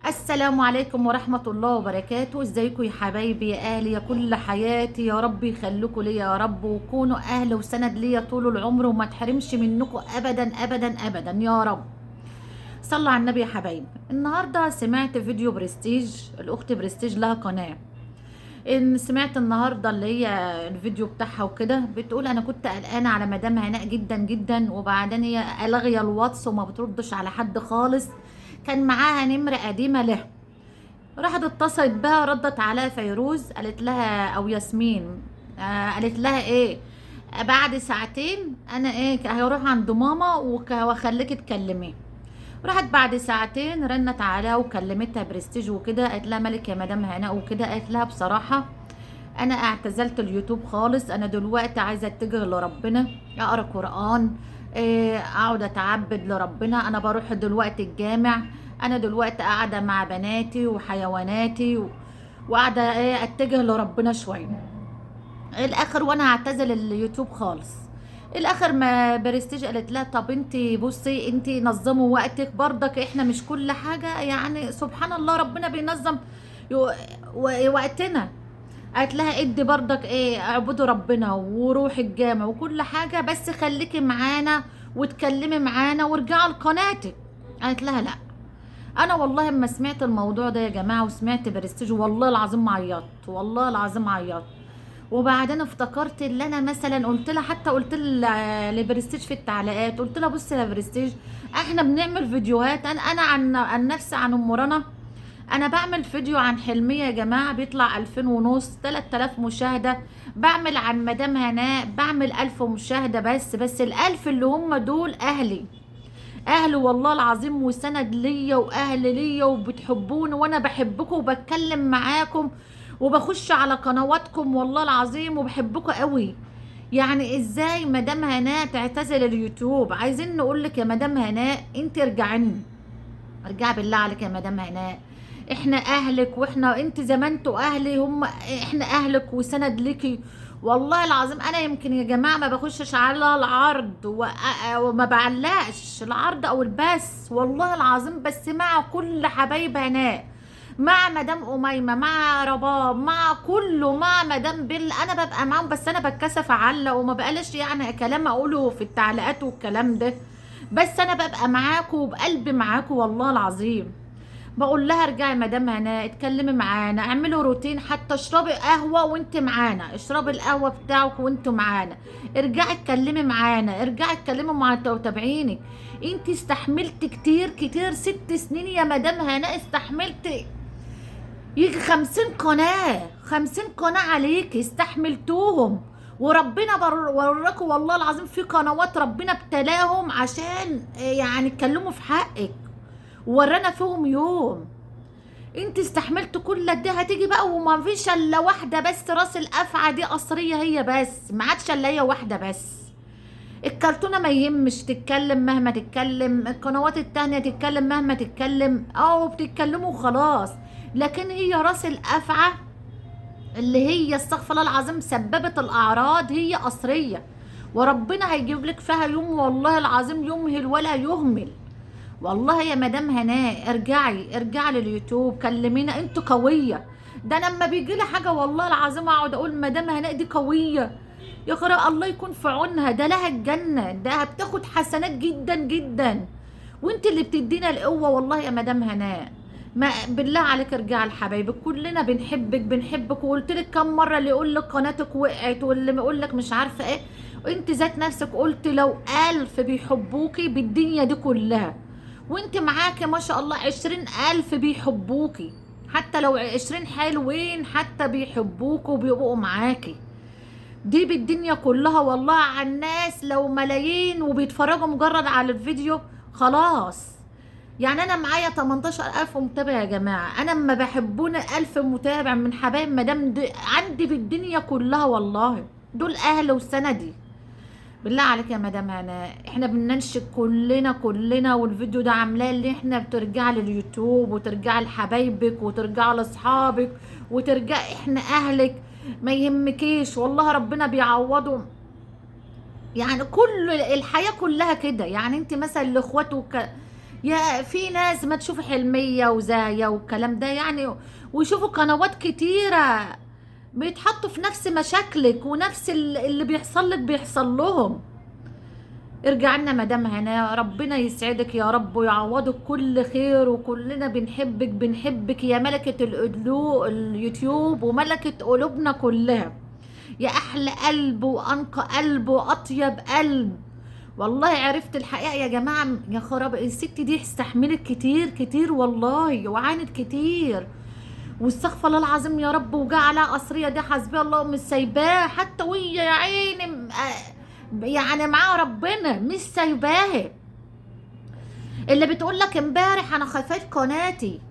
السلام عليكم ورحمة الله وبركاته. ازيكم يا حبايبي، يا اهلي، يا كل حياتي، يا رب يخليكم ليا يا رب، وكونوا اهل وسند ليا طول العمر وما تحرمش منكم ابدا ابدا ابدا يا رب. صلوا على النبي يا حبايبي. النهارده سمعت فيديو برستيج، الاخت برستيج لها قناة، ان سمعت النهارده اللي هي الفيديو بتاعها وكده، بتقول انا كنت قلقانة على مدام هناء جدا جدا، وبعدين هي لاغية الواتس وما بتردش على حد خالص، كان معاها نمره قديمة لها، راحت اتصلت بها، ردت عليها فيروز، قالت لها او ياسمين، قالت لها ايه بعد ساعتين انا ايه هروح عند ماما واخليك تكلميه. راحت بعد ساعتين رنت عليها وكلمتها برستيج وكده، قالت لها مالك يا مدام هناء وكده، قالت لها بصراحة انا اعتزلت اليوتيوب خالص، انا دلوقتي عايزة اتجه لربنا، اقرا قرآن، اقعد اتعبد لربنا، انا بروح دلوقتي الجامع، انا دلوقتي قاعدة مع بناتي وحيواناتي وقاعدة اتجه لربنا شوية الاخر، وانا هعتزل اليوتيوب خالص الاخر. ما برستيج قالت لها طب انت بصي، انت نظموا وقتك برضك، احنا مش كل حاجة يعني، سبحان الله ربنا بينظم وقتنا. قالت لها ادي برضك ايه، اعبدوا ربنا وروح الجامع وكل حاجة، بس خليكي معانا وتكلمي معانا وارجعي لقناتك. قالت لها لا. انا والله اما سمعت الموضوع ده يا جماعة وسمعت برستيج والله العظيم عيطت، والله العظيم عيطت. وبعدين افتكرت اللي انا مثلا قلت لها، حتى قلت لبرستيج في التعليقات، قلت لها بصي يا برستيج، احنا بنعمل فيديوهات، انا عن نفسي، عن ام رنا، انا بعمل فيديو عن حلمية يا جماعة بيطلع 2500 3000 مشاهدة، بعمل عن مدام هناء بعمل 1000 مشاهدة بس ال1000 اللي هم دول اهلي، اهل والله العظيم وسند ليا واهل ليا، وبتحبوني وانا بحبكم وبتكلم معاكم وبخش على قنواتكم والله العظيم وبحبكم قوي. يعني ازاي مدام هناء تعتزل اليوتيوب؟ عايزين نقول لك يا مدام هناء انت ارجعي لنا، ارجعي بالله عليك يا مدام هناء، احنا اهلك، واحنا انت زي ما انتوا اهلي، هم احنا اهلك وسند ليكي والله العظيم. انا يمكن يا جماعة ما بخشش على العرض وما بعلقش العرض او البث والله العظيم، بس مع كل حبايب هناء، مع مدام اميمة، مع رباب، مع كله، مع مدام بيل، انا ببقى معاهم، بس انا بتكسف اعلق وما بقالش يعني كلام اقوله في التعليقات والكلام ده، بس انا ببقى معاكم وبقلبي معاكم والله العظيم. بقول لها ارجعي مدام هناء، اتكلمي معانا، اعملوا روتين، حتى اشربي قهوة وانت معانا، اشربي القهوة بتاعك وانتوا معانا، ارجعي اتكلمي معانا، ارجعي اتكلمي مع متابعينك. انت استحملت كتير كتير، 6 سنين يا مدام هناء استحملت يجي 50 قناة، 50 قناة عليك استحملتوهم، وربنا وراكوا والله العظيم. في قنوات ربنا ابتلاهم عشان يعني اتكلموا في حقك وورانا فيهم يوم، انت استحملت كل ده، هتيجي بقى وما فيش الا واحدة بس، راس الافعى دي قصريه هي بس، ما عادش الا هي واحدة بس. الكرتونه ما يهمش تتكلم مهما تتكلم، القنوات التانية تتكلم مهما تتكلم، او بتتكلموا وخلاص، لكن هي راس الافعى اللي هي استغفر الله العظيم سببت الاعراض، هي قصريه، وربنا هيجيب لك فيها يوم والله العظيم، يمهل ولا يهمل. والله يا مدام هناء ارجعي، ارجعي لليوتيوب، كلمينا، انتوا قوية. ده انا لما بيجي لي حاجة والله العظيم اقعد اقول مدام هناء دي قوية يا خرا، الله يكون في عونها، ده لها الجنة، ده بتاخد حسنات جدا جدا، وانت اللي بتدينا القوة والله يا مدام هناء. ما بالله عليك ارجعي لحبايبك، كلنا بنحبك بنحبك، وقلت لك كم مرة اللي يقول لك قناتك وقعت واللي يقول لك مش عارفه ايه، انت ذات نفسك قلت لو 1000 بيحبوكي بالدنيا دي كلها، وانت معاكي ما شاء الله 20,000 بيحبوكي، حتى لو 20 حلوين حتى بيحبوكي وبيبقوا معاكي، دي بالدنيا كلها والله. على الناس لو ملايين وبيتفرجوا مجرد على الفيديو خلاص. يعني انا معايا 18,000 متابع يا جماعة، انا اما بحبونا 1000 متابع من حبايب مدام عندي بالدنيا كلها والله، دول اهل وسندي. بالله عليك يا مدام هناء، احنا بننشد كلنا كلنا، والفيديو ده عاملاه اللي احنا بترجع لليوتيوب وترجع لحبايبك وترجع لاصحابك وترجع، احنا اهلك، ما يهمكيش والله، ربنا بيعوضه. يعني كل الحياة كلها كده، يعني انت مثلا لاخواته يا في ناس ما تشوف حلمية وزايا والكلام ده يعني، ويشوفوا قنوات كتيرة بيتحطوا في نفس مشاكلك ونفس اللي بيحصل لك بيحصل لهم. ارجع لنا مدام هنا، ربنا يسعدك يا رب ويعوضك كل خير، وكلنا بنحبك بنحبك يا ملكة اليوتيوب وملكة قلوبنا كلها، يا احلى قلب وانقى قلب واطيب قلب. والله عرفت الحقيقة يا جماعة، يا خراب الست دي استحملت كتير كتير والله، وعانت كتير، واستغفر الله العظيم يا رب. وجا على قصرية دي حسبي الله مش سايباه حتى وهي يا عيني يعني معاها ربنا مش سايباها. اللي بتقول لك امبارح انا خفيت قناتي،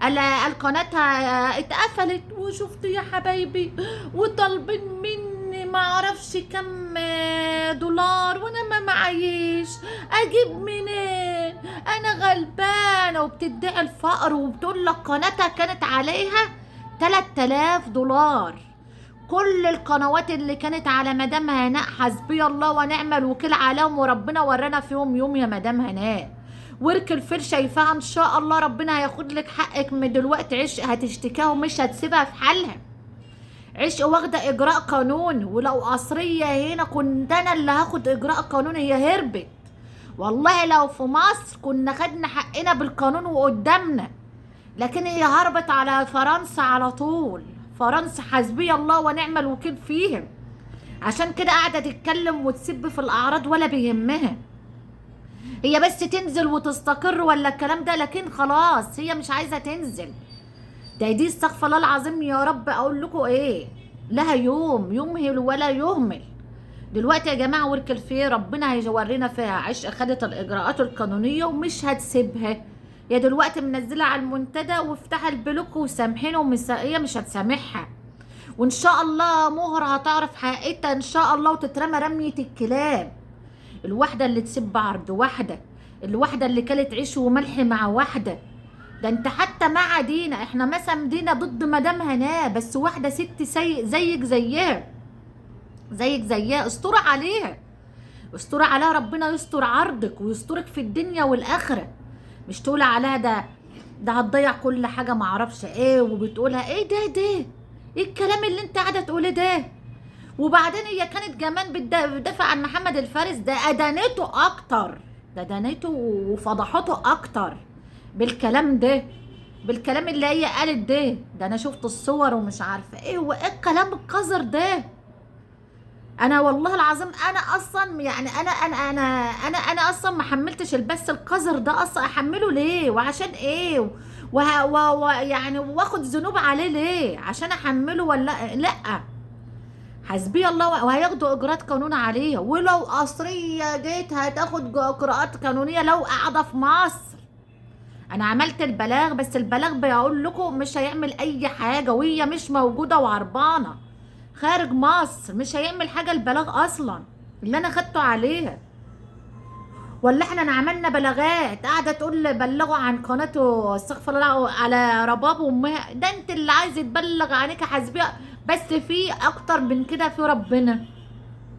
قال قناتها اتقفلت، وشفت يا حبايبي وطالبين مني ما اعرفش كم دولار، وانا ما معيش اجيب منين، انا غلبانه. وبتدعي الفقر وبتقول لك قناتها كانت عليها 3000 دولار. كل القنوات اللي كانت على مدام هناء حسبي الله ونعم الوكيل عليهم، وربنا ورانا فيهم يوم يا مدام هناء. ورك الفيل شايفاها ان شاء الله ربنا هياخد لك حقك من دلوقتي. عشق هتشتكيها ومش هتسيبها في حالها، عشق واخده اجراء قانوني، ولو قصريه هنا كنت انا اللي هاخد اجراء قانوني. هي هربت والله، لو في مصر كنا خدنا حقنا بالقانون وقدامنا، لكن هي هربت على فرنسا على طول. فرنسا حسبي الله ونعم الوكيل فيهم، عشان كده قاعدة تتكلم وتسب في الاعراض ولا بيهمها، هي بس تنزل وتستقر ولا الكلام ده، لكن خلاص هي مش عايزه تنزل. ده دي استغفر الله العظيم يا رب. اقول لكم ايه، لها يوم يمهل ولا يهمل. دلوقتي يا جماعة ورك الفير ربنا هيورينا فيها. عشق خدت الاجراءات القانونية ومش هتسيبها، يا دلوقتي منزلها على المنتدى وافتح ال block وسامحينه، هي مش هتسامحها. وان شاء الله مهر هتعرف حقيقتها ان شاء الله، وتترمى رمية الكلاب. الواحدة اللي تسب عرض واحدة، الواحدة اللي كلت عيش وملح مع واحدة، ده انت حتى مع دينا، احنا مثلا دينا ضد مدام هناء، بس واحدة ست زيك زيها، زيك زيها، استر عليها، استر عليها، ربنا يستر عرضك ويسترك في الدنيا والاخرة. مش تقول عليها ده هتضيع كل حاجة معرفش ايه، وبتقولها ايه ده ايه الكلام اللي انت قاعدة تقوله ده. وبعدين هي كانت كمان بتدافع عن محمد الفارس، ده ادانته اكتر، ده ادانته وفضحته اكتر بالكلام ده، بالكلام اللي هي قالت ده. ده انا شفت الصور ومش عارفه ايه، وايه الكلام القذر ده. انا والله العظيم انا اصلا يعني انا انا انا انا انا اصلا ما حملتش البث القذر ده اصلا، احمله ليه وعشان ايه يعني واخد ذنوب عليه ليه عشان احمله ولا لا؟ حسبي الله. وهياخدوا اجراءات قانون عليه، ولو قصريه جيت هتاخد اجراءات قانونية لو قاعدة في مصر. انا عملت البلاغ، بس البلاغ بيقول لكم مش هيعمل اي حاجة، وهي مش موجودة وهربانه خارج مصر، مش هيعمل حاجة البلاغ اصلا اللي انا خدته عليها. ولا احنا عملنا بلاغات قاعدة تقول بلغوا عن قناته استغفر الله على رباب وامها، ده انت اللي عايز يتبلغ عنك حسبيه. بس في اكتر من كده، في ربنا،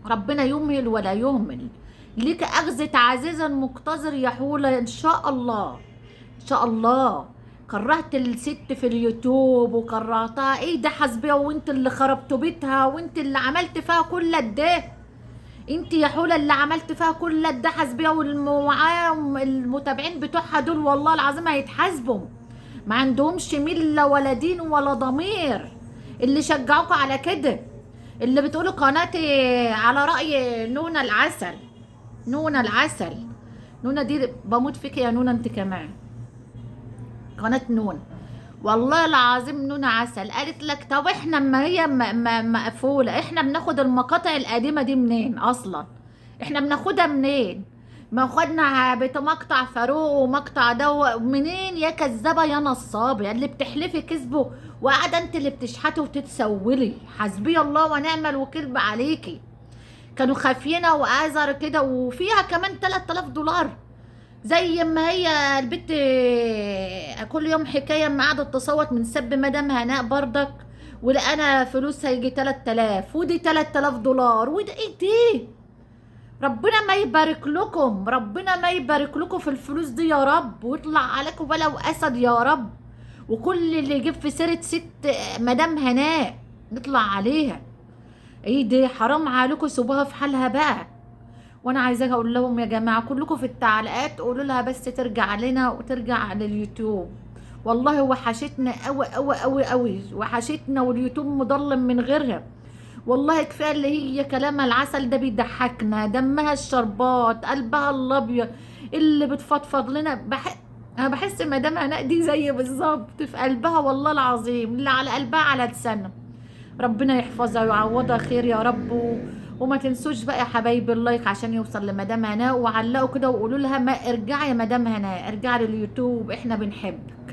ربنا يمهل ولا يهمل. ليك اخذة عزيزا مقتدر يا حوله ان شاء الله، ان شاء الله. كرهت الست في اليوتيوب وكرهتها، ايه ده حسبيه، وانت اللي خربت بيتها، وانت اللي عملت فيها كل ده، انت يا حوله اللي عملت فيها كل ده حسبيه. والمعاهم المتابعين بتوعها دول والله العظيم هيتحاسبوا، ما عندهمش ملة ولا دين ولا ضمير. اللي شجعوكوا على كده، اللي بتقولوا قناتي على رأي نونا العسل، نونا العسل، نونا دي بموت فيك يا نونا انت كمان، قناة نون والله العظيم نونا عسل. قالت لك طب احنا اما هي مقفولة، احنا بناخد المقاطع القديمة دي منين اصلا؟ احنا بناخدها منين؟ ما خدنا مقطع فاروق ومقطع ده منين يا كذابة يا نصابة اللي بتحلفي كذبه وقاعدة انت اللي بتشحتي وتتسولي؟ حسبي الله ونعم الوكيل عليكي. كانوا خافينه وازر كده، وفيها كمان 3000 دولار زي ما هي البت كل يوم حكاية ما قعدت تصوت من سب مدام هناء بردك، ولقانا فلوس هيجي 3000 ودي 3000 دولار وده ايه دي؟ ربنا ما يبارك لكم، ربنا ما يبارك لكم في الفلوس دي يا رب، ويطلع عليكم ولو اسد يا رب. وكل اللي يجيب في سيرة ست مدام هناء نطلع عليها. ايه ده؟ حرام عليكم، سيبوها في حالها بقى. وانا عايزاها اقول لهم يا جماعة كلكم في التعليقات قولوا لها بس ترجع لنا وترجع لليوتيوب. والله وحشتنا قوي قوي قوي قوي، وحشتنا، واليوتيوب مضلم من غيرها. والله كفاية اللي هي كلامها العسل ده بيضحكنا، دمها الشربات، قلبها الابيض اللي بتفضفض لنا. انا بحس مدام هناء دي زي بالظبط في قلبها، والله العظيم اللي على قلبها على لسانها. ربنا يحفظها ويعوضها خير يا رب. وما تنسوش بقى يا حبايبي ال like عشان يوصل لمدام هناء، وعلقوا كده وقولوا لها ما ارجعي يا مدام هناء، ارجعي لليوتيوب، احنا بنحبك.